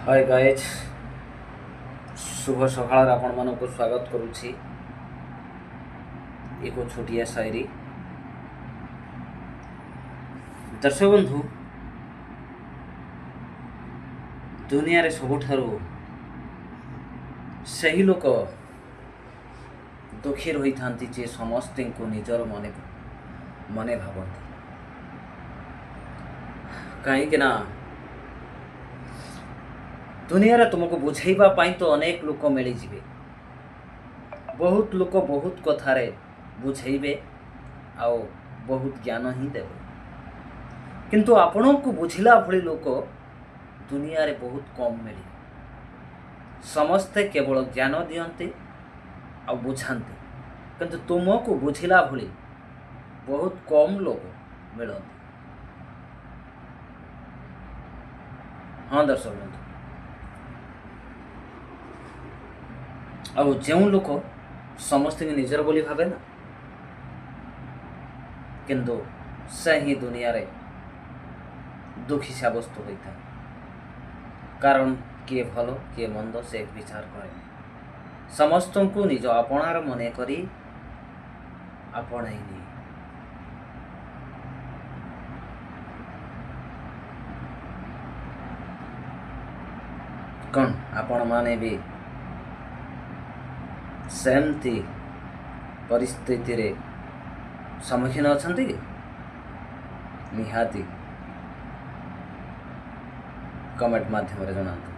ହାଏ guys, ଶୁଭ ସକାଳରେ ଆପଣମାନଙ୍କୁ ସ୍ୱାଗତ କରୁଛି ଏକ ଛୋଟିଆ ସାଇରୀ। ଦର୍ଶକ ବନ୍ଧୁ, ଦୁନିଆରେ ସବୁଠାରୁ ସେହି ଲୋକ ଦୁଃଖୀ ରହିଥାନ୍ତି ଯେ ସମସ୍ତଙ୍କୁ ନିଜର ମନେ ମନେ ଭାବନ୍ତି, କାହିଁକି ନା ଦୁନିଆରେ ତୁମକୁ ବୁଝେଇବା ପାଇଁ ତ ଅନେକ ଲୋକ ମିଳିଯିବେ। ବହୁତ ଲୋକ ବହୁତ କଥାରେ ବୁଝେଇବେ ଆଉ ବହୁତ ଜ୍ଞାନ ହିଁ ଦେବେ, କିନ୍ତୁ ଆପଣଙ୍କୁ ବୁଝିଲା ଭଳି ଲୋକ ଦୁନିଆରେ ବହୁତ କମ୍ ମିଳିବେ। ସମସ୍ତେ କେବଳ ଜ୍ଞାନ ଦିଅନ୍ତି ଆଉ ବୁଝାନ୍ତି, କିନ୍ତୁ ତୁମକୁ ବୁଝିଲା ଭଳି ବହୁତ କମ୍ ଲୋକ ମିଳନ୍ତି। ହଁ ଦର୍ଶକ ବନ୍ଧୁ, ଆଉ ଯେଉଁ ଲୋକ ସମସ୍ତଙ୍କୁ ନିଜର ବୋଲି ଭାବେ ନା, କିନ୍ତୁ ସେ ହିଁ ଦୁନିଆରେ ଦୁଃଖୀ ସାବ୍ୟସ୍ତ ହୋଇଥାଏ। କାରଣ କିଏ ଭଲ କିଏ ମନ୍ଦ ସେ ବିଚାର କରେନି, ସମସ୍ତଙ୍କୁ ନିଜ ଆପଣାର ମନେ କରି ଆପଣେଇ ନିଏ। କ'ଣ ଆପଣମାନେ ବି ସେମିତି ପରିସ୍ଥିତିରେ ସମ୍ମୁଖୀନ ଅଛନ୍ତି କି? ନିହାତି କମେଣ୍ଟ ମାଧ୍ୟମରେ ଜଣାନ୍ତୁ।